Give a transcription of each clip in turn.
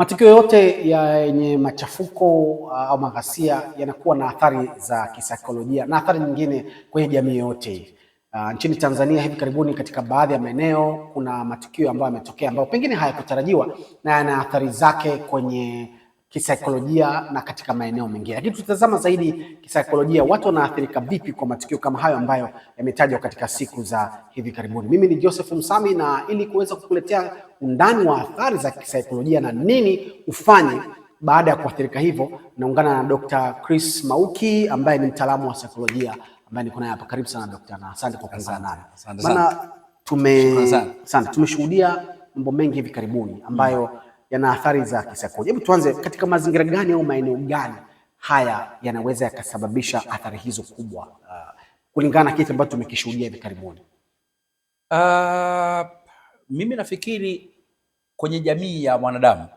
Matukio yote yenye machafuko au maghasia yanakuwa na athari za kisaikolojia na athari nyingine kwenye jamii yote. Nchini Tanzania hivi karibuni katika baadhi ya maeneo kuna matukio ambayo yametokea ambayo pengine hayakutarajiwa na yana athari zake kwenye kisaikolojia na katika maeneo mengine, lakini tutazama zaidi kisaikolojia, watu wanaathirika vipi kwa matukio kama hayo ambayo yametajwa katika siku za hivi karibuni. Mimi ni Joseph Msami, na ili kuweza kukuletea undani wa athari za kisaikolojia na nini ufanye baada ya kuathirika hivyo, naungana na Dr. Chris Mauki ambaye ni mtaalamu wa saikolojia ambaye niko naye hapa. Karibu sana Dr. na asante kwa kuungana nami. Maana tumeshuhudia mambo mengi hivi karibuni ambayo yana athari za kisaikolojia. Hebu tuanze, katika mazingira gani au maeneo gani haya yanaweza yakasababisha athari hizo kubwa, kulingana na kile ambacho tumekishuhudia hivi karibuni? Mimi nafikiri kwenye jamii ya mwanadamu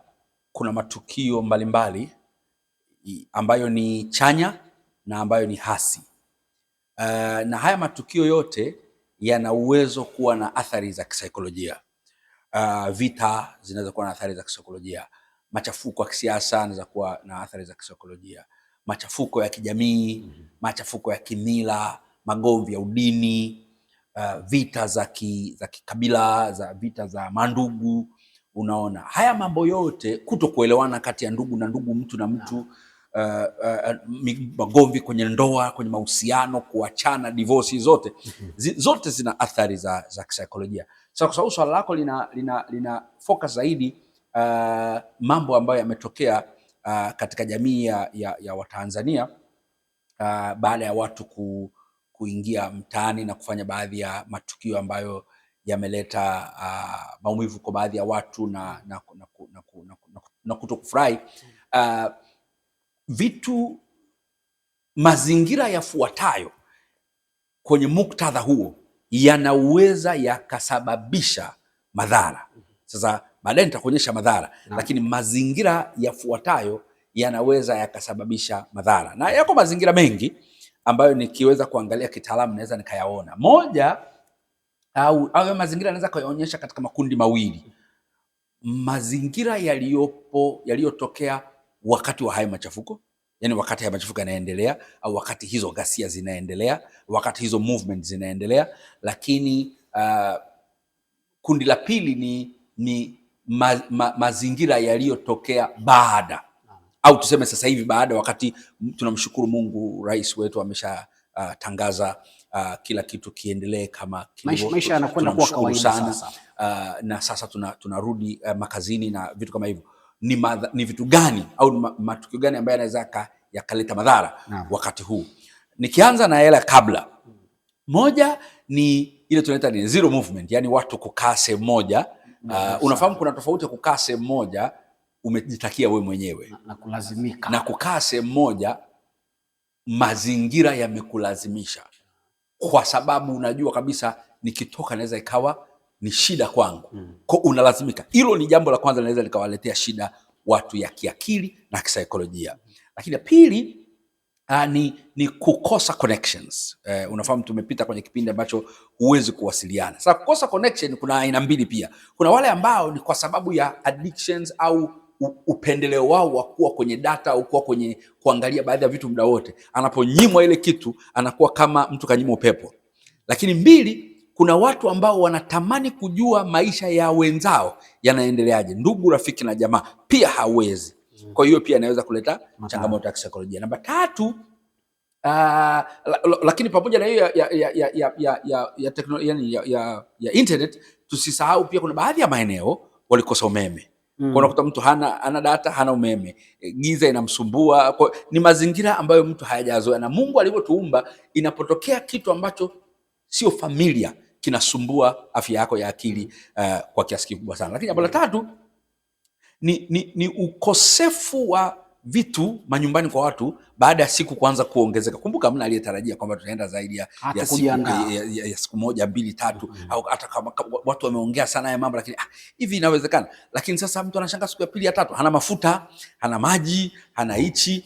kuna matukio mbalimbali ambayo ni chanya na ambayo ni hasi. Na haya matukio yote yana uwezo kuwa na athari za kisaikolojia. Vita zinaweza kuwa na athari za kisaikolojia, machafuko ya kisiasa yanaweza kuwa na athari za kisaikolojia, machafuko ya kijamii, machafuko ya kimila, magomvi ya udini, vita za kikabila, za vita za mandugu. Unaona, haya mambo yote, kutokuelewana kati ya ndugu na ndugu, mtu na mtu, magomvi kwenye ndoa, kwenye mahusiano, kuachana, divorce, zote zote zina athari za kisaikolojia. Sasa kwa sababu swala lako lina focus zaidi mambo ambayo yametokea katika jamii ya Watanzania baada ya watu kuingia mtaani na kufanya baadhi ya matukio ambayo yameleta maumivu kwa baadhi ya watu na kutokufurahi. Vitu mazingira yafuatayo kwenye muktadha huo yanaweza yakasababisha madhara. Sasa baadaye nitakuonyesha madhara, lakini mazingira yafuatayo yanaweza yakasababisha madhara, na yako mazingira mengi ambayo nikiweza kuangalia kitaalamu naweza nikayaona. Moja au mazingira yanaweza kuyaonyesha katika makundi mawili: mazingira yaliyopo yaliyotokea wakati wa haya machafuko, yani wakati haya machafuko yanaendelea, au wakati hizo ghasia zinaendelea, wakati hizo movement zinaendelea. Lakini kundi la pili ni mazingira yaliyotokea baada, au tuseme sasa hivi baada, wakati tunamshukuru Mungu, rais wetu amesha tangaza kila kitu kiendelee kama kilivyo, maisha yanakwenda kuwa kawaida sana. Na sasa tunarudi makazini na vitu kama hivyo. Ni vitu gani au matukio gani ambayo yanaweza yakaleta madhara wakati huu? Nikianza na yale kabla, moja ni ile tunaita ni zero movement, yani watu kukaa sehemu moja. Unafahamu kuna tofauti ya kukaa sehemu moja umejitakia wewe mwenyewe na kulazimika, na kukaa sehemu moja mazingira yamekulazimisha, kwa sababu unajua kabisa nikitoka naweza ikawa ni shida kwangu, kwa unalazimika. Hilo ni jambo la kwanza linaweza likawaletea shida watu ya kiakili na kisaikolojia. Lakini pili, ni kukosa connections. Unafahamu tumepita kwenye kipindi ambacho huwezi kuwasiliana. Sasa kukosa connection kuna aina mbili pia. Kuna wale ambao ni kwa sababu ya addictions au upendeleo wao wa kuwa kwenye data au kuwa kwenye kuangalia baadhi ya vitu muda wote. Anaponyimwa ile kitu anakuwa kama mtu kanyimwa upepo. Lakini mbili, kuna watu ambao wanatamani kujua maisha ya wenzao yanaendeleaje, ndugu, rafiki na jamaa, pia hawezi. Kwa hiyo pia inaweza kuleta changamoto ya kisaikolojia. Namba tatu, lakini pamoja na hiyo ya internet, tusisahau pia kuna baadhi ya maeneo walikosa umeme. Unakuta mtu hana data, hana umeme, giza inamsumbua. Kwa, ni mazingira ambayo mtu hayajazoea, na Mungu alivyotuumba, inapotokea kitu ambacho sio familia kinasumbua afya yako ya akili kwa kiasi kikubwa sana. Lakini jambo la tatu ni ukosefu wa vitu manyumbani kwa watu baada ya siku kuanza kuongezeka. Kumbuka hamna aliyetarajia kwamba tutaenda zaidi ya siku moja mbili tatu, au hata kama watu wameongea sana haya mambo, lakini hivi inawezekana. Lakini sasa mtu anashangaa siku ya pili ya tatu hana mafuta, hana maji, hana hichi.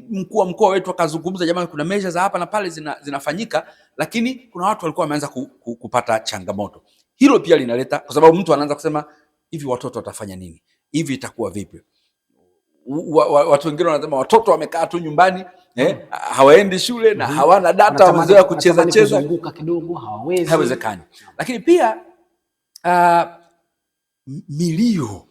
Mkuu wa mkoa wetu akazungumza, jamani, kuna measures za hapa na pale zinafanyika, lakini kuna watu walikuwa wameanza kupata changamoto. Hilo pia linaleta, kwa sababu mtu anaanza kusema hivi, watoto watafanya nini? Hivi itakuwa vipi? Watu wengine wanasema watoto wamekaa tu nyumbani hawaendi shule na hawana data, wamezoea kucheza cheza, kuzunguka kidogo, hawawezi, haiwezekani. Lakini pia milio,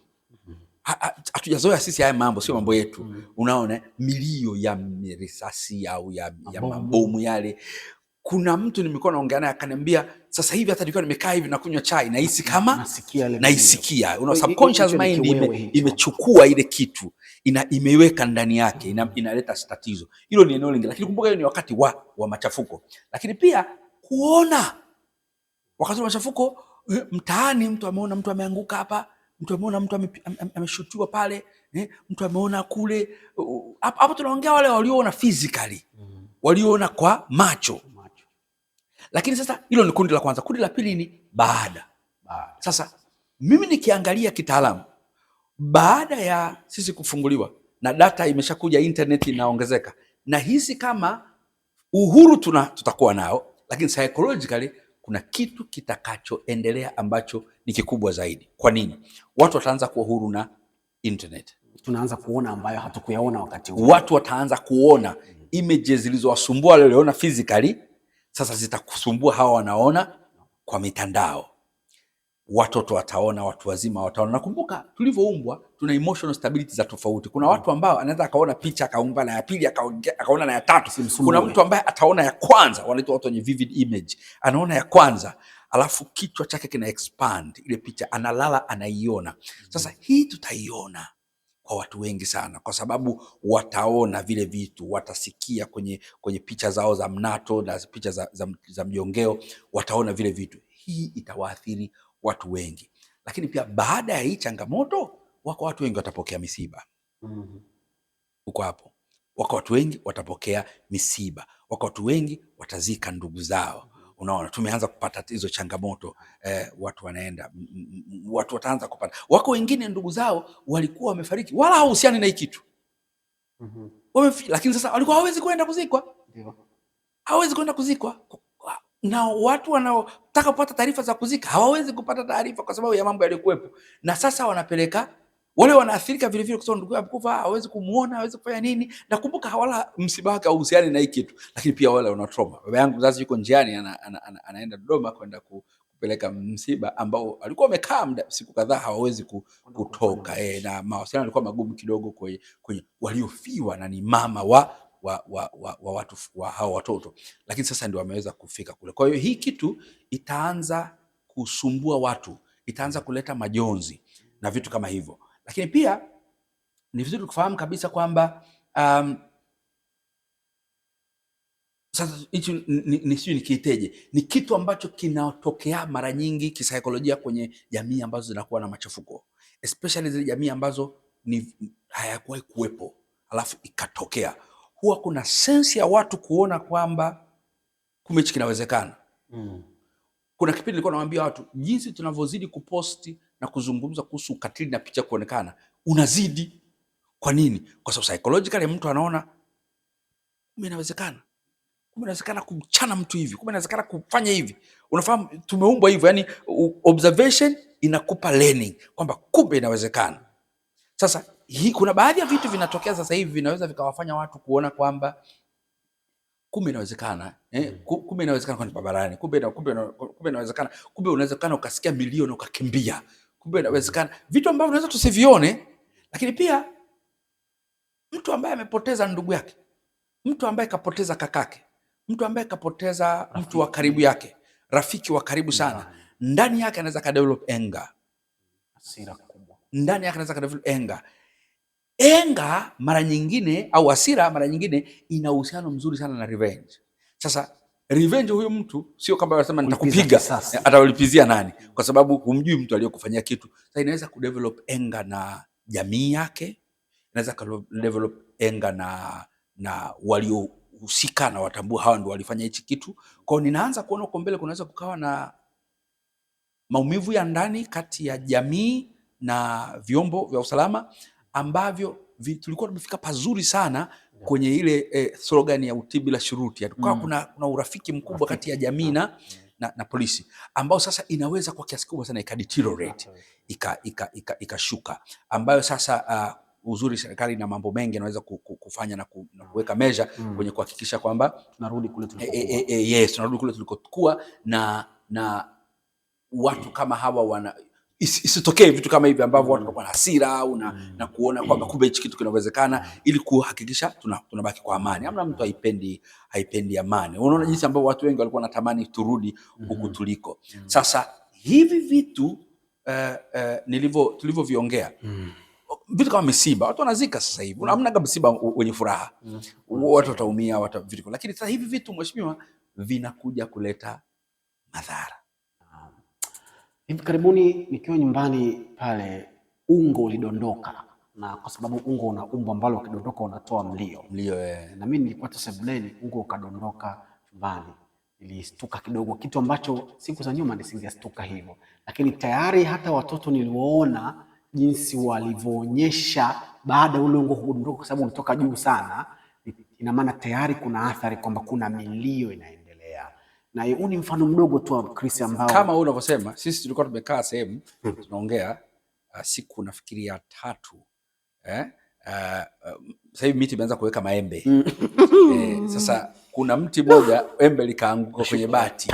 hatujazoea sisi haya mambo, sio mambo yetu. Unaona milio ya risasi au ya mabomu yale. Kuna mtu nimekuwa naongea naye akaniambia, sasa hivi hata nikiwa nimekaa hivi nakunywa chai nahisi kama naisikia. Una subconscious mind imechukua ile kitu imeiweka ndani yake, inaleta tatizo. Hilo ni eneo lingine, lakini kumbuka hiyo ni wakati wa machafuko. Lakini pia kuona wakati wa machafuko mtaani, mtu ameona mtu ameanguka hapa, mtu ameona mtu ameshutiwa pale, mtu ameona kule. Hapo tunaongea wale walioona physically, walioona kwa macho. Lakini sasa hilo ni kundi la kwanza. Kundi la pili ni baada. Sasa mimi nikiangalia kitaalamu, baada ya sisi kufunguliwa na data imeshakuja, internet inaongezeka, na hisi kama uhuru tutakuwa nao, lakini psychologically kuna kitu kitakachoendelea ambacho ni kikubwa zaidi. Kwa nini? Watu wataanza kuwa huru na internet. Tunaanza kuona ambayo hatukuyaona wakati huo. Watu wataanza kuona images zilizowasumbua wale waliona physically, sasa zitakusumbua hawa wanaona kwa mitandao. Watoto wataona, watu wazima wataona. Nakumbuka tulivyoumbwa tuna emotional stability za tofauti. Kuna watu ambao anaweza akaona picha akaumba na ya pili akaona na ya tatu. Kuna mtu ambaye ataona ya kwanza, wanaitwa watu wenye vivid image, anaona ya kwanza alafu kichwa chake kina expand ile picha, analala anaiona. Sasa hii tutaiona kwa watu wengi sana, kwa sababu wataona vile vitu, watasikia kwenye picha zao za mnato na picha za mjongeo, wataona vile vitu. Hii itawaathiri watu wengi. Lakini pia baada ya hii changamoto, wako watu wengi watapokea misiba. Uko hapo, wako watu wengi watapokea misiba, wako watu wengi watazika ndugu zao. Unaona, tumeanza kupata hizo changamoto watu wanaenda, watu wataanza kupata. Wako wengine ndugu zao walikuwa wamefariki wala hawahusiani na hii kitu, lakini sasa walikuwa hawawezi kwenda kuzikwa, hawawezi kwenda kuzikwa, na watu wanaotaka kupata taarifa za kuzika hawawezi kupata taarifa kwa sababu ya mambo yaliyokuwepo, na sasa wanapeleka wale wanaathirika vile vile, kwa sababu ndugu amekufa, hawezi kumuona, hawezi kufanya nini. Nakumbuka wala msiba wake hauhusiani na hii kitu, lakini pia wale wana trauma. Baba yangu mzazi yuko njiani anaenda Dodoma kwenda kupeleka msiba ambao alikuwa amekaa muda siku kadhaa hawawezi kutoka, na mawasiliano yalikuwa magumu kidogo kwenye waliofiwa na ni mama wa watu wa hao watoto, lakini sasa ndio wameweza kufika kule. Kwa hiyo hii kitu itaanza kusumbua watu, itaanza kuleta majonzi na vitu kama hivyo. Lakini pia ni vizuri kufahamu kabisa kwamba sasa hichi ni sijui nikiiteje, ni kitu ambacho kinatokea mara nyingi kisaikolojia kwenye jamii ambazo zinakuwa na machafuko, especially zile jamii ambazo ni hayakuwahi kuwepo alafu ikatokea. Huwa kuna sensi ya watu kuona kwamba kumbe hichi kinawezekana. Kuna kipindi nilikuwa nawaambia watu jinsi tunavyozidi kuposti na kuzungumza kuhusu ukatili na picha kuonekana unazidi. Kwa nini? Kwa sababu psychologically mtu anaona kumbe inawezekana, kumbe inawezekana kumchana mtu hivi, kumbe inawezekana kufanya hivi. Unafahamu, tumeumbwa hivyo, yani observation inakupa learning kwamba kumbe inawezekana. Sasa hii, kuna baadhi ya vitu vinatokea sasa hivi vinaweza vikawafanya watu kuona kwamba kumbe inawezekana, kumbe inawezekana kwenda barabarani, kumbe inawezekana, kumbe unawezekana ukasikia milioni ukakimbia, kumbe inawezekana vitu ambavyo unaweza tusivione. Lakini pia mtu ambaye amepoteza ndugu yake, mtu ambaye kapoteza kakake, mtu ambaye kapoteza mtu wa karibu yake, rafiki wa karibu sana, ndani yake anaweza ka develop anger, hasira kubwa. Ndani yake anaweza ka develop anger. Anger mara nyingine au hasira mara nyingine ina uhusiano mzuri sana na revenge. Sasa revenge, huyu mtu sio kama anasema nitakupiga, atalipizia nani? Kwa sababu humjui mtu aliyokufanyia kitu. Sasa inaweza kudevelop anger na jamii yake, inaweza kudevelop anger na waliohusika na watambua hawa ndio walifanya hichi kitu. Kwa hiyo ninaanza kuona huko mbele kunaweza kukawa na maumivu ya ndani kati ya jamii na vyombo vya usalama ambavyo tulikuwa tumefika pazuri sana kwenye ile slogan ya utii bila shuruti. Kwa kuna urafiki mkubwa kati ya jamii na polisi, ambao sasa inaweza kwa kiasi kikubwa sana ikadeteriorate, ikashuka, ambayo sasa uzuri serikali na mambo mengi inaweza kufanya na kuweka measure kwenye kuhakikisha kwamba tunarudi kule tulipokuwa. Yes, tunarudi kule tulikokuwa na watu kama hawa wana isitokee vitu kama hivi ambavyo watu wanakuwa na hasira au na kuona kwamba kumbe hichi kitu kinawezekana, ili kuhakikisha tunabaki kwa amani. Hamna mtu haipendi amani. Unaona jinsi ambavyo watu wengi walikuwa wanatamani turudi huku tuliko. Sasa hivi vitu tulivyoviongea, vitu kama misiba, watu wanazika sasa hivi, hamna msiba wenye furaha, watu wataumia, watu vitu, lakini sasa hivi vitu, mheshimiwa, vinakuja kuleta madhara. Hivi karibuni nikiwa nyumbani pale, ungo ulidondoka, na kwa sababu ungo una umbo ambalo ukidondoka unatoa mlio. Mlio, eh. Na mimi nilikuwa tu sebuleni, ungo ukadondoka chumbani, nilistuka kidogo, kitu ambacho siku za nyuma nisingestuka hivyo, lakini tayari hata watoto niliwaona jinsi walivyoonyesha baada ya ule ungo kudondoka, kwa sababu ulitoka juu sana, ina maana tayari kuna athari kwamba kuna milio inaendelea. Na huu ni mfano mdogo tu wa Chris ambao kama wewe unavyosema, sisi tulikuwa tumekaa sehemu tunaongea, siku nafikiri ya tatu, sasa hivi miti imeanza kuweka maembe. Sasa kuna mti mmoja embe likaanguka kwenye bati,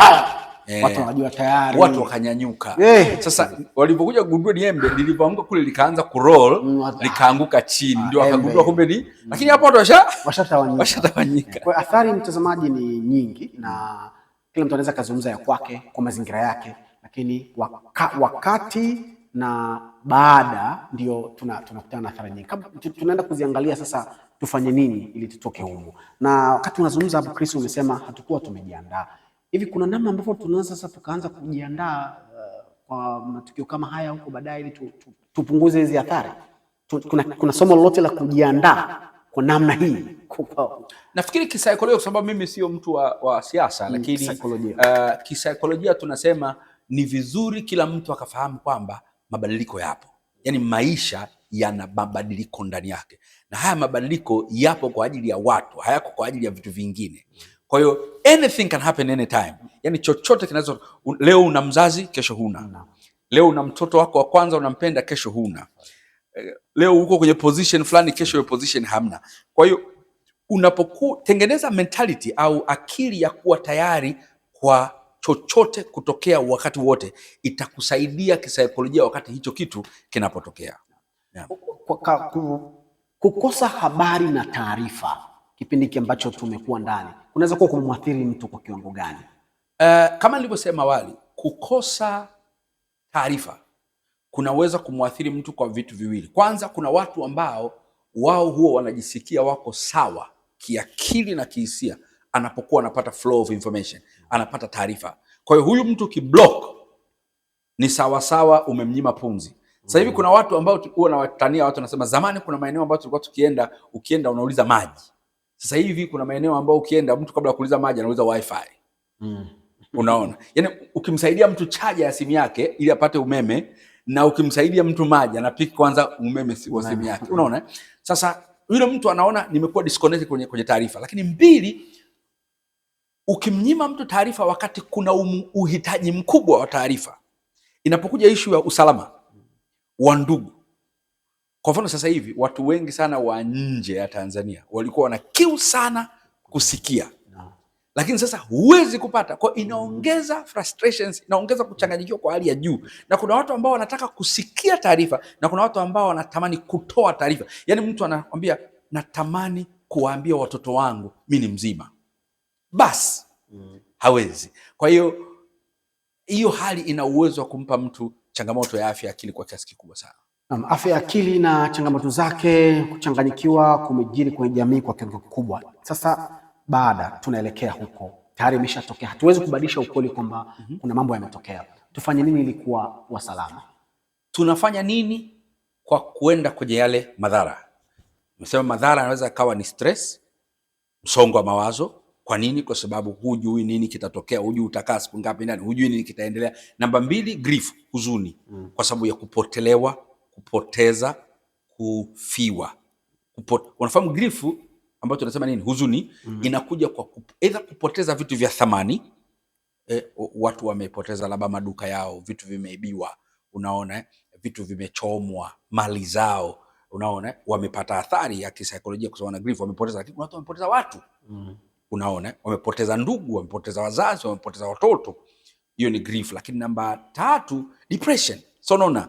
watu wanajua tayari, watu wakanyanyuka. Sasa walipokuja kugundua ni embe, lilivyoanguka kule likaanza kuroll, likaanguka chini, ndio wakagundua kumbe ni, lakini hapo watu washatawanyika. Washatawanyika. Kwa athari, mtazamaji, ni nyingi na kila mtu anaweza kazungumza ya kwake kwa mazingira yake, lakini wakati na baada ndio tunakutana na athari nyingi. Kabla tunaenda kuziangalia sasa, tufanye nini ili tutoke humu. Na wakati unazungumza hapo Chris, umesema hatukuwa tumejiandaa. Hivi kuna namna ambavyo tunaweza sasa tukaanza kujiandaa kwa matukio kama haya huko baadaye ili tupunguze hizi athari? Kuna somo lolote la kujiandaa kwa namna hii? Nafikiri kisaikolojia, kwa sababu mimi sio mtu wa siasa, lakini kisaikolojia. Kisaikolojia tunasema ni vizuri kila mtu akafahamu kwamba mabadiliko yapo, yaani maisha yana mabadiliko ndani yake, na haya mabadiliko yapo kwa ajili ya watu, hayako kwa ajili ya vitu vingine. Kwa hiyo anything can happen anytime, yaani chochote kinaweza. Leo una mzazi, kesho huna. Leo una mtoto wako wa kwanza unampenda, kesho huna. Leo uko kwenye position fulani, kesho hiyo position hamna. Kwa hiyo unapokutengeneza mentality au akili ya kuwa tayari kwa chochote kutokea wakati wote, itakusaidia kisaikolojia wakati hicho kitu kinapotokea. Yeah. Kukosa habari na taarifa kipindi hiki ambacho tumekuwa ndani kunaweza kuwa kumwathiri mtu kwa kiwango gani? Kama nilivyosema awali, kukosa taarifa kunaweza kumwathiri mtu kwa vitu viwili. Kwanza, kuna watu ambao wao huwa wanajisikia wako sawa kiakili na kihisia anapokuwa anapata flow of information, anapata taarifa. Kwa hiyo huyu mtu ukiblock ni sawasawa umemnyima pumzi. Sasa hivi kuna watu ambao huwa nawatania watu wanasema, zamani kuna maeneo ambayo tulikuwa tukienda, ukienda unauliza maji. Sasa hivi kuna maeneo ambayo ukienda mtu kabla ya kuuliza maji anauliza wifi. Unaona, yaani ukimsaidia mtu chaja ya simu yake ili apate umeme na ukimsaidia mtu maji anapick kwanza umeme wa simu yake. Unaona? Sasa yule mtu anaona nimekuwa disconnected kwenye taarifa. Lakini mbili, ukimnyima mtu taarifa wakati kuna uhitaji mkubwa wa taarifa, inapokuja ishu ya usalama wa ndugu. Kwa mfano sasa hivi watu wengi sana wa nje ya Tanzania walikuwa wana kiu sana kusikia, lakini sasa huwezi kupata. Kwa inaongeza frustrations, inaongeza kuchanganyikiwa kwa hali ya juu, na kuna watu ambao wanataka kusikia taarifa na kuna watu ambao wanatamani kutoa taarifa. Yaani mtu anakwambia natamani kuwaambia watoto wangu mi ni mzima, basi hawezi. Kwa hiyo hiyo hali ina uwezo wa kumpa mtu changamoto ya afya ya akili kwa kiasi kikubwa sana. Naam, afya ya akili na changamoto zake, kuchanganyikiwa kumejiri kwenye jamii kwa kiwango kikubwa. Sasa baada tunaelekea huko, tayari imeshatokea, hatuwezi kubadilisha ukweli kwamba kuna mambo yametokea. Tufanye nini ili kuwa salama? Tunafanya nini kwa kuenda kwenye yale madhara? Nimesema madhara yanaweza yakawa ni stress, msongo wa mawazo. Kwa nini? Kwa sababu hujui nini kitatokea, hujui utakaa siku ngapi ndani, hujui nini kitaendelea. Namba mbili, grief, huzuni, kwa sababu ya kupotelewa, kupoteza, kufiwa. Unafahamu grief ambayo tunasema nini? Huzuni inakuja kwa either kupoteza vitu vya thamani Watu wamepoteza labda maduka yao, vitu vimeibiwa, unaona, vitu vimechomwa, mali zao, unaona, wamepata athari ya kisaikolojia kwa sababu wana grief, wamepoteza. Lakini kuna watu wamepoteza watu, unaona, wamepoteza ndugu, wamepoteza wazazi, wamepoteza watoto. Hiyo ni grief. Lakini namba tatu, depression, sonona.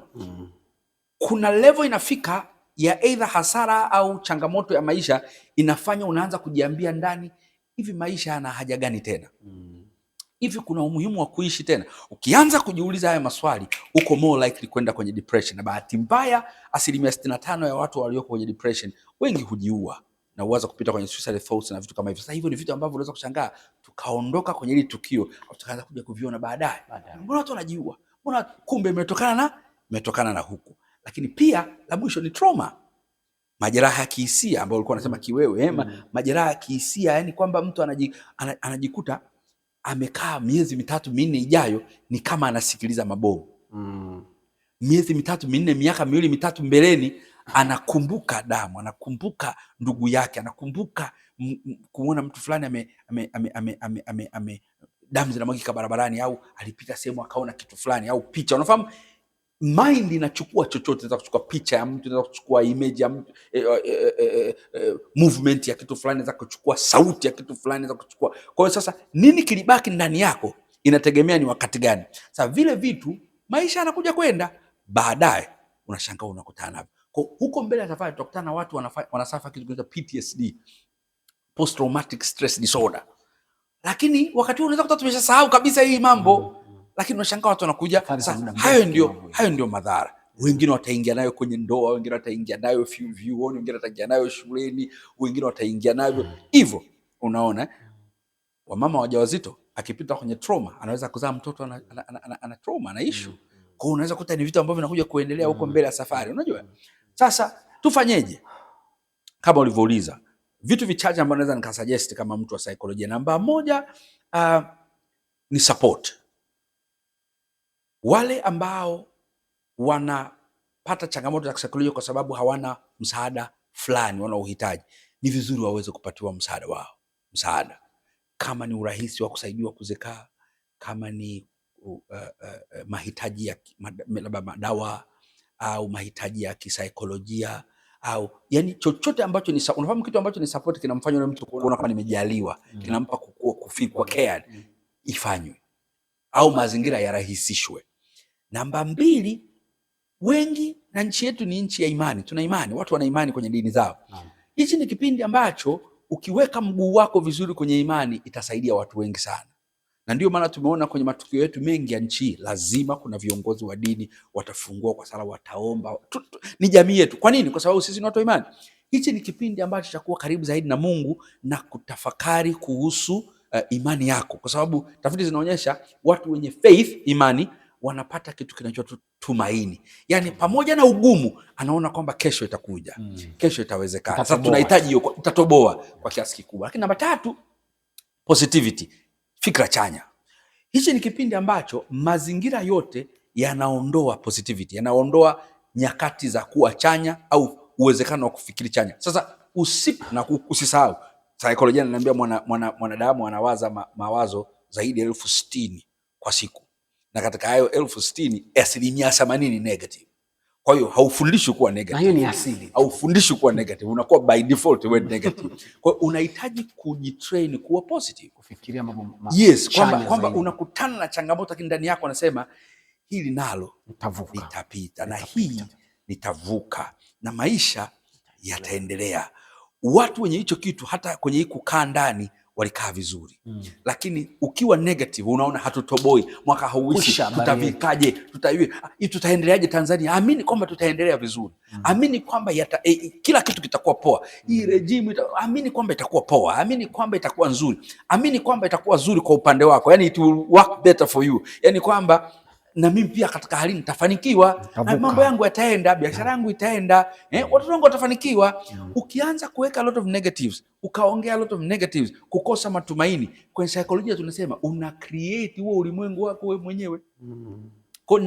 Kuna level inafika ya either hasara au changamoto ya maisha inafanya unaanza kujiambia ndani, hivi maisha yana haja gani tena? Hivi kuna umuhimu wa kuishi tena? Ukianza kujiuliza haya maswali, uko more likely kwenda kwenye depression. Na bahati mbaya, 65% ya watu walioko kwenye depression wengi hujiua na huanza kupita kwenye suicide thoughts na vitu kama hivyo. Sasa hivyo ni vitu ambavyo unaweza kushangaa tukaondoka kwenye hili tukio tukaanza kuja kuviona baadaye, mbona watu wanajiua? Mbona kumbe imetokana na huku. Lakini pia la mwisho ni trauma, majeraha ya kihisia ambayo ulikuwa unasema kiwewe, majeraha ya kihisia, yani kwamba mtu anajikuta amekaa miezi mitatu minne ijayo ni kama anasikiliza mabomu. Miezi mitatu minne, miaka miwili mitatu mbeleni, anakumbuka damu, anakumbuka ndugu yake, anakumbuka kuona mtu fulani ame damu zinamwagika barabarani, au alipita sehemu akaona kitu fulani au picha. Unafahamu, mind inachukua chochote, inaweza kuchukua picha ya mtu, inaweza kuchukua image ya mtu, movement ya kitu fulani, inaweza kuchukua sauti ya kitu fulani, inaweza kuchukua. Kwa hiyo sasa nini kilibaki ndani yako inategemea ni wakati gani. Sasa vile vitu maisha yanakuja kwenda, baadaye unashangaa unakutana navyo. Kwa huko mbele ya safari tutakutana na watu wanasuffer kitu kinaitwa PTSD, post traumatic stress disorder, lakini wakati huo unaweza kuta tumeshasahau kabisa hii mambo, lakini unashangaa watu wanakuja. Athari za Sasa muda mrefu hayo ndio kidogo. Hayo ndio madhara. Wengine wataingia nayo kwenye ndoa, wengine wataingia nayo vyuoni, wengine wataingia nayo shuleni, wengine wataingia nayo hivyo. Unaona, eh? Wamama wajawazito akipita kwenye trauma anaweza kuzaa mtoto ana trauma, ana issue. Kwa hiyo unaweza kuta ni vitu ambavyo vinakuja kuendelea huko mbele ya safari. Unajua? Sasa tufanyeje? Kama ulivyouliza, vitu vichache ambavyo naweza nikasuggest kama mtu wa saikolojia. Namba moja, ni support. Wale ambao wanapata changamoto za kisaikolojia kwa sababu hawana msaada fulani wanaohitaji, ni vizuri waweze kupatiwa msaada wao. Msaada kama ni urahisi wa kusaidiwa kuzikaa, kama ni mahitaji ya labda madawa au mahitaji ya kisaikolojia au yani chochote ambacho ni unafahamu kitu ambacho ni support kinamfanya yule mtu kuona kama nimejaliwa, kinampa kukua, kufeel kwa cared, ifanywe au mazingira yarahisishwe. Namba mbili, wengi na nchi yetu ni nchi ya imani, tuna imani, watu wana imani kwenye dini zao. Hichi ni kipindi ambacho ukiweka mguu wako vizuri kwenye imani itasaidia watu wengi sana, na ndio maana tumeona kwenye matukio yetu mengi ya nchi hii, lazima kuna viongozi wa dini watafungua kwa sala, wataomba. Ni jamii yetu. Kwa nini? Kwa sababu sisi ni watu wa imani. Hichi ni kipindi ambacho cha kuwa karibu zaidi na Mungu na kutafakari kuhusu imani yako, kwa sababu tafiti zinaonyesha watu wenye faith, imani, wanapata kitu kinachoitwa tumaini. Yani pamoja na ugumu, anaona kwamba kesho itakuja, kesho itawezekana. Sasa Itatoboa. Tunahitaji hiyo, itatoboa kwa kiasi kikubwa. Lakini namba tatu, positivity, fikra chanya. Hichi ni kipindi ambacho mazingira yote yanaondoa positivity, yanaondoa nyakati za kuwa chanya au uwezekano wa kufikiri chanya. Sasa usisahau, saikolojia inaniambia mwanadamu anawaza mawazo zaidi ya 60,000 kwa siku, na katika hayo 60,000 80% negative. Kwa hiyo haufundishwi kuwa Na negative, hiyo ni asili. haufundishwi kuwa negative, unakuwa by default wewe negative. Kwa hiyo unahitaji kujitrain kuwa positive. Kufikiria mambo Yes, kwamba chanya kwamba zaidi. unakutana na changamoto lakini ndani yako anasema hili nalo Nitavuka. litapita na hii nitavuka na maisha yataendelea. Watu wenye hicho kitu hata kwenye hii kukaa ndani walikaa vizuri, lakini ukiwa negative unaona hatutoboi, mwaka hauishi, Kwisha habari. Tutavikaje, tutaendeleaje Tanzania? Amini kwamba tutaendelea vizuri, amini kwamba kila kitu kitakuwa poa. Hii regime amini kwamba itakuwa poa, amini kwamba itakuwa nzuri, amini kwamba itakuwa nzuri kwa upande wako, yani it will work better for you, yani kwamba na mimi pia katika hali nitafanikiwa na Nitavuka. Mambo yangu yataenda, biashara yangu itaenda, watoto wangu watafanikiwa. Ukianza kuweka a lot of negatives, ukaongea a lot of negatives, kukosa matumaini, kwenye saikolojia tunasema una create huo ulimwengu wako wewe mwenyewe. Kwa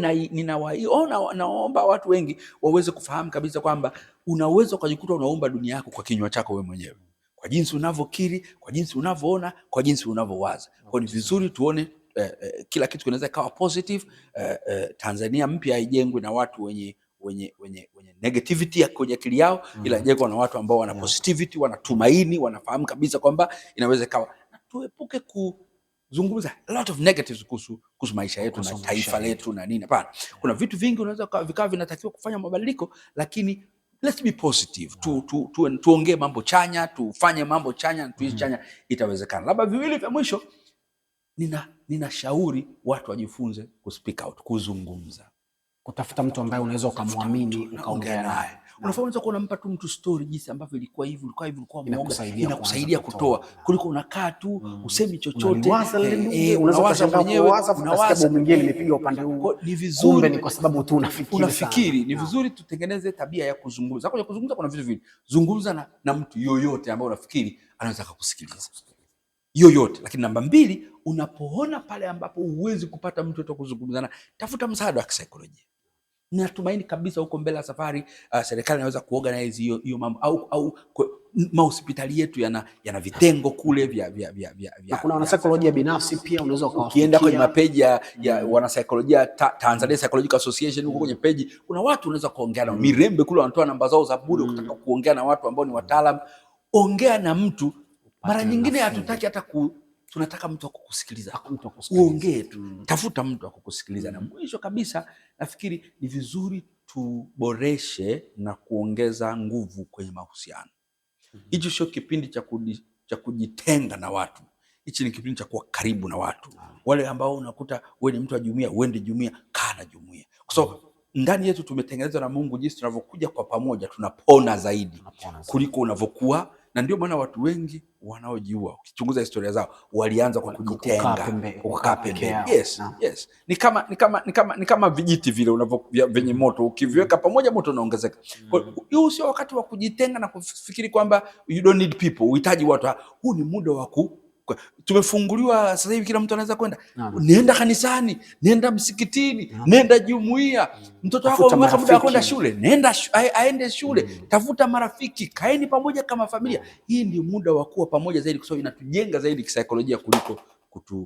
hiyo naomba watu wengi waweze kufahamu kabisa kwamba unaweza ukajikuta unaumba dunia yako kwa kinywa chako wewe mwenyewe, kwa jinsi unavyokiri, kwa jinsi unavyoona, kwa jinsi unavyowaza. Kwa hiyo ni vizuri tuone Kila kitu kinaweza ikawa positive. Tanzania mpya haijengwi na watu wenye negativity ya kwenye akili yao, ila inajengwa na watu ambao wana positivity, wanatumaini, wanafahamu kabisa kwamba inaweza ikawa. Na tuepuke kuzungumza a lot of negatives kuhusu maisha yetu Kuhusu na maisha taifa yetu. Letu na nini. Hapana, kuna vitu vingi unaweza vikawa vinatakiwa kufanya mabadiliko, lakini let's be positive. Tuongee mambo chanya, tufanye mambo chanya, tuishi chanya, itawezekana. Labda viwili vya mwisho, ninashauri watu wajifunze ku speak out, kuzungumza. Kutafuta mtu ambaye unaweza ukamwamini ukaongea Unaongea naye. naye. Unafahamu, unaweza kuwa unampa tu mtu story jinsi ambavyo ilikuwa hivi, ulikuwa hivi, ulikuwa mwoga, Inakusaidia inakusaidia kuanza kutoa, kutoa. Kuliko unakaa tu usemi chochote, Unaliwaza lile dude, unaweza unawaza ukashangaa mwenyewe, kuwaza, ukasikia unawaza bomu lingine limepiga upande huu. Kwa- ni vizuri Kumbe ni kwa sababu tu unafikiri unafikiri sana. Ni vizuri tutengeneze tabia ya kuzungumza. Kwenye kuzungumza kuna vitu viwili: zungumza na mtu yoyote ambaye unafikiri anaweza akakusikiliza, yoyote. Lakini namba mbili, unapoona pale ambapo huwezi kupata mtu yote kuzungumza naye, tafuta msaada wa kisaikolojia. Natumaini kabisa huko mbele ya safari serikali inaweza kuorganize hiyo mambo au mahospitali yetu yana vitengo kule vya Na kuna wanasaikolojia binafsi pia unaweza ukienda kwenye ukawafikia. mapeji ya wanasaikolojia Tanzania Psychological Association, huko kwenye peji kuna watu unaweza kuongea nao. Mirembe kule wanatoa namba zao za bure, ukitaka kuongea na watu ambao ni wataalam, ongea na mtu. Mara nyingine nafuu. Hatutaki hata tunataka mtu wa kukusikiliza, Mtu wa kusikiliza. uongee tu, tafuta mtu wa kukusikiliza. Na mwisho kabisa, nafikiri ni vizuri tuboreshe na kuongeza nguvu kwenye mahusiano. Hichi sio kipindi cha kujitenga na watu, hichi ni kipindi cha kuwa karibu na watu. Wale ambao unakuta wewe ni mtu wa jumuiya, uende jumuiya, kaa na jumuiya, kwa sababu ndani yetu tumetengenezwa na Mungu, jinsi tunavyokuja kwa pamoja tunapona zaidi Tunapona zaidi. Kuliko unavyokuwa. Na ndio maana watu wengi wanaojiua, ukichunguza historia zao, walianza kwa Kukaa kujitenga, kukaa kukaa peke pembeni. yao. Yes, yes. Ni kama vijiti vile vyenye moto, ukiviweka pamoja moto unaongezeka. Kwa hiyo huu sio wakati wa kujitenga na kufikiri kwamba you don't need people, uhitaji watu. Huu ni muda wa tumefunguliwa sasa hivi, kila mtu anaweza kwenda. Nenda kanisani, nenda msikitini, nenda jumuiya. Mtoto wako Tafuta umeweka muda wa kwenda marafiki. shule, nenda aende shule. Tafuta marafiki, kaeni pamoja kama familia. Hii ndio muda wa kuwa pamoja zaidi, kwa sababu inatujenga zaidi kisaikolojia kuliko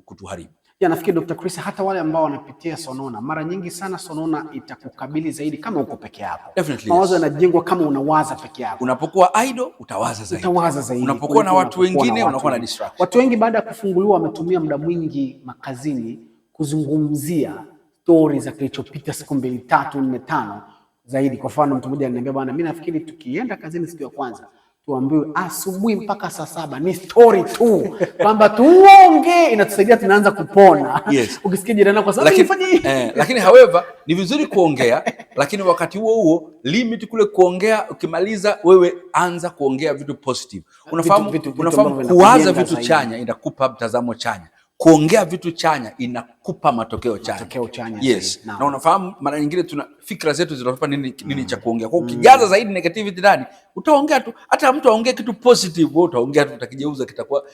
kutuharibu. Ya, nafikiri Dr. Chris, hata wale ambao wanapitia sonona, mara nyingi sana sonona itakukabili zaidi kama uko peke yako. Definitely, Mawazo yes. yanajengwa kama unawaza peke yako. Unapokuwa idle utawaza zaidi. Utawaza zaidi Unapokuwa na kuliko watu unapokuwa na wengine watu unakuwa na wengine. distraction. Watu wengi baada ya kufunguliwa wametumia muda mwingi makazini kuzungumzia stori za kilichopita siku mbili tatu nne tano zaidi. Kwa mfano, mtu mmoja aliniambia, bwana, mimi nafikiri tukienda kazini siku ya kwanza tuambiwe asubuhi mpaka saa 7 ni story tu, kwamba tuongee, inatusaidia tunaanza kupona. Ukisikia jirani yako, sababu Lakini, nifanye hivi. lakini however ni vizuri kuongea, lakini wakati huo huo limit kule kuongea. Ukimaliza wewe anza kuongea vitu positive. Unafahamu, Vitu unafahamu ambavyo kuwaza vinakujenga vitu zaidi. Chanya inakupa mtazamo chanya, kuongea vitu chanya inakupa matokeo chanya. Matokeo chanya Yes. zaidi. Naam. Na unafahamu mara nyingine tuna fikra zetu zinatupa nini cha kuongea. Kwa hiyo ukijaza zaidi negativity ndani, utaongea tu, hata mtu aongee kitu positive, wewe utaongea tu, utakigeuza kitakuwa.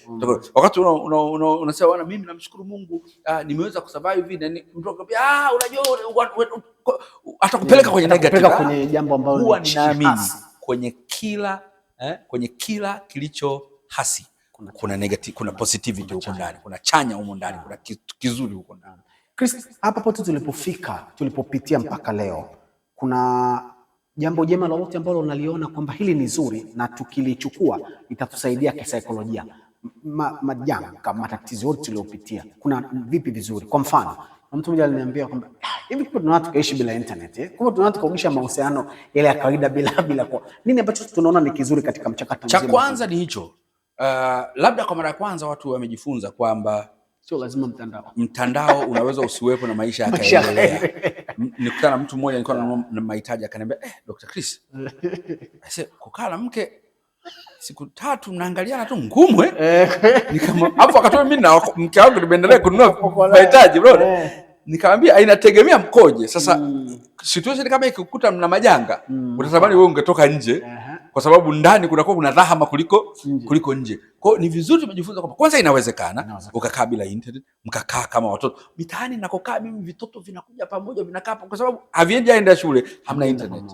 Wakati unasema bwana, mimi namshukuru Mungu, nimeweza kusurvive hivi na mtu akwambia, ah, unajua atakupeleka kwenye negative. Atakupeleka kwenye jambo ambalo Huwa ni ninaamini hasi. kwenye kila kilicho hasi kuna negative, kuna positivity huko ndani, kuna chanya humo ndani, kuna kitu kizuri huko ndani. Chris, hapa pote tulipofika, tulipopitia mpaka leo, kuna jambo jema lolote ambalo unaliona kwamba hili ni zuri na tukilichukua itatusaidia kisaikolojia? Majanga, matatizo yote tuliyopitia, kuna vipi vizuri? Kwa mfano, na mtu mmoja aliniambia kwamba "Ah, hivi kumbe tunaweza tukaishi bila internet eh? Kumbe tunaweza tukarudisha mahusiano yale ya kawaida bila kwa nini ambacho tunaona ni kizuri katika mchakato Cha mzima?" kwanza ni hicho. Labda kwa mara ya kwanza watu wamejifunza kwamba Sio lazima mtandao. Mtandao unaweza usiwepo na maisha Maisha yakaendelea. Nilikutana na mtu mmoja, nilikuwa na mahitaji, akaniambia, Dr. Chris, I said, kukaa na mke siku 3 mnaangaliana tu ngumu eh." Nikama hapo akatoa mimi na mke wangu nimeendelea kununua mahitaji bro. Nikamwambia inategemea mkoje. Sasa situation kama ikikukuta mna majanga, utatamani wewe ungetoka nje kwa sababu ndani kunakuwa kuna dhahama kuliko Nje. kuliko nje. Kwa hiyo ni vizuri tumejifunza kwamba kwanza inawezekana Inawezekana. ukakaa bila internet, mkakaa kama watoto. Mitaani nakokaa mimi vitoto vinakuja pamoja vinakaa kwa sababu haviendi aenda shule, hamna internet.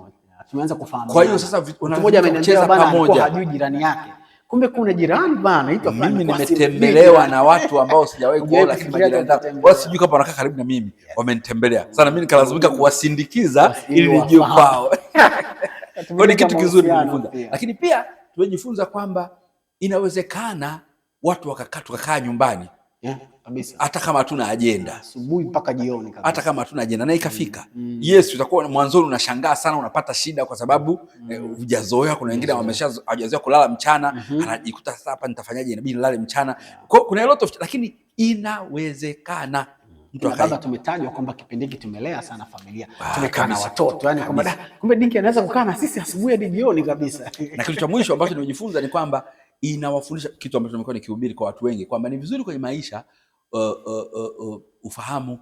Tumeanza kufahamu. Kwa hiyo sasa Mtu mmoja ameniambia kucheza bana, alikuwa pamoja. hajui jirani yake Kumbe kuna jirani bana anaitwa fulani, Mimi kwa simu nimetembelewa na watu ambao sijawahi Hujawahi kuona, lakini kufikiria majirani zangu kutembelea. wala sijui kama wanakaa karibu na mimi, wamenitembelea sana, mimi nikalazimika kuwasindikiza Ili ili nijue wafahamu. kwao. Kwa ni kitu kizuri Mahusiano tumejifunza, pia. lakini pia tumejifunza kwamba inawezekana watu wakakaa tukakaa nyumbani Yeah, kabisa. hata kama hatuna ajenda, Asubuhi mpaka jioni kabisa. hata kama hatuna ajenda na ikafika. Yes, utakuwa mwanzoni unashangaa sana, unapata shida kwa sababu hujazoea. Kuna wengine hawajazoea kulala mchana, anajikuta sasa, hapa nitafanyaje? Inabidi nilale mchana. Kwa kuna a lot of, lakini inawezekana mtu Na baba, tumetajwa kwamba kipindi hiki tumelea sana familia, tumekaa na watoto, yani kwamba kumbe Dinki anaweza kukaa na sisi asubuhi hadi jioni kabisa. Na kitu cha mwisho ambacho nimejifunza ni kwamba inawafundisha kitu ambacho nimekuwa nikihubiri kwa watu wengi kwamba ni vizuri kwenye maisha ufahamu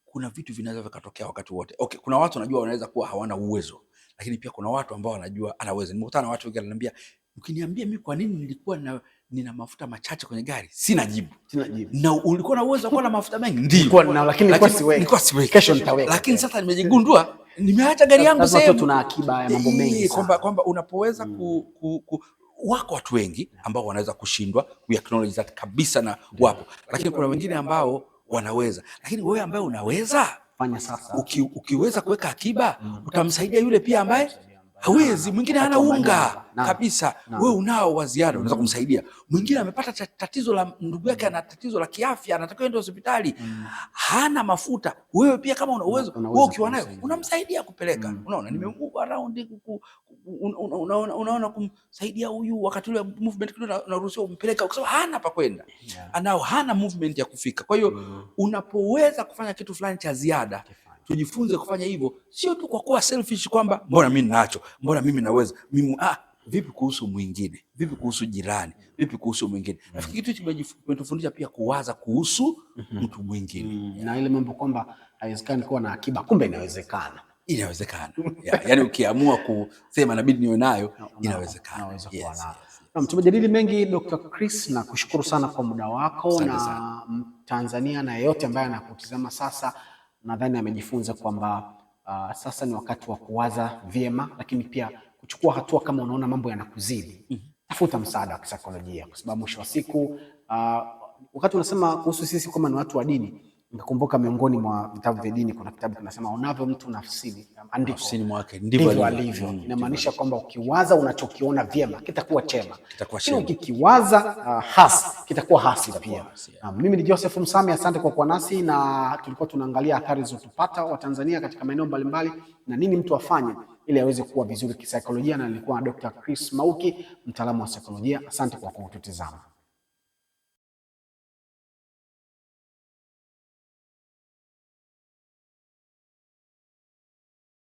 kuna vitu vinaweza vikatokea wakati wote. Okay, kuna watu wanajua wanaweza kuwa hawana uwezo, lakini pia kuna watu ambao wanajua anaweza. Nimekutana na watu wengi wananiambia, ukiniambia mimi kwa nini nilikuwa nina mafuta machache kwenye gari, sina jibu. Sina jibu. Na ulikuwa na uwezo wa kuwa na mafuta mengi? Ndio. Nilikuwa nao, lakini nilikuwa siweki. Nilikuwa siweki. Kesho nitaweka. Lakini sasa nimejigundua nimeacha gari yangu Lazima tuwe sehemu. tuna akiba ya mambo mengi sana. Kwamba unapoweza ku wako watu wengi ambao wanaweza kushindwa, we acknowledge that kabisa, na wapo, lakini kuna wengine ambao wanaweza. Lakini wewe ambaye unaweza Fanya sasa. ukiweza kuweka akiba utamsaidia yule pia ambaye hawezi. Mwingine hana Wakati wa unga majanga. kabisa, wewe unao wa ziada, unaweza kumsaidia. Mwingine amepata tatizo la ndugu yake, ana tatizo la kiafya, anatakiwa enda hospitali, hana mafuta. Wewe pia kama una uwezo, Unaweza wewe ukiwa nayo kumsaidia. unamsaidia kupeleka. Unaona, nimemove around unaona kumsaidia huyu, wakati ule movement kidogo unaruhusiwa kumpeleka, kwa sababu hana pa kwenda, anao hana movement ya kufika. Kwa hiyo unapoweza kufanya kitu fulani cha ziada, tujifunze kufanya hivyo, sio tu kwa kuwa selfish kwamba mbona mimi ninacho, mbona mimi naweza, mimi vipi kuhusu mwingine, vipi kuhusu jirani, vipi kuhusu mwingine. Nafikiri kitu kimetufundisha pia kuwaza kuhusu mtu mwingine. Na ile mambo kwamba haiwezekani kuwa na akiba, kumbe inawezekana. Inawezekana. Yeah, yani ukiamua kusema inabidi niwe nayo, inawezekana. Unaweza kuwa Yes, nayo. yes. Naam, tumejadili mengi Dr. Chris, na kushukuru sana kwa muda wako. Asante Na sana. Mtanzania na yeyote ambaye anakutizama sasa, nadhani amejifunza kwamba sasa ni wakati wa kuwaza vyema, lakini pia kuchukua hatua kama unaona mambo yanakuzidi. Tafuta msaada wa kisaikolojia, kwa sababu mwisho wa siku wakati unasema kuhusu sisi kama ni watu wa dini, nikakumbuka miongoni mwa vitabu vya dini kuna kitabu kinasema unavyo mtu nafsini, andiko Nafsini mwake ndivyo ndivyo alivyo. alivyo. Inamaanisha kwamba ukiwaza unachokiona vyema kitakuwa chema, Kitakuwa lakini chema. ukikiwaza hasi kitakuwa hasi pia. Hasi, yeah. Na mimi ni Joseph Msami, asante kwa kuwa nasi, na tulikuwa tunaangalia athari zilizotupata Watanzania katika maeneo mbalimbali na nini mtu afanye ili aweze kuwa vizuri kisaikolojia, na nilikuwa na Dr. Chris Mauki, mtaalamu wa saikolojia. Asante kwa kututizama.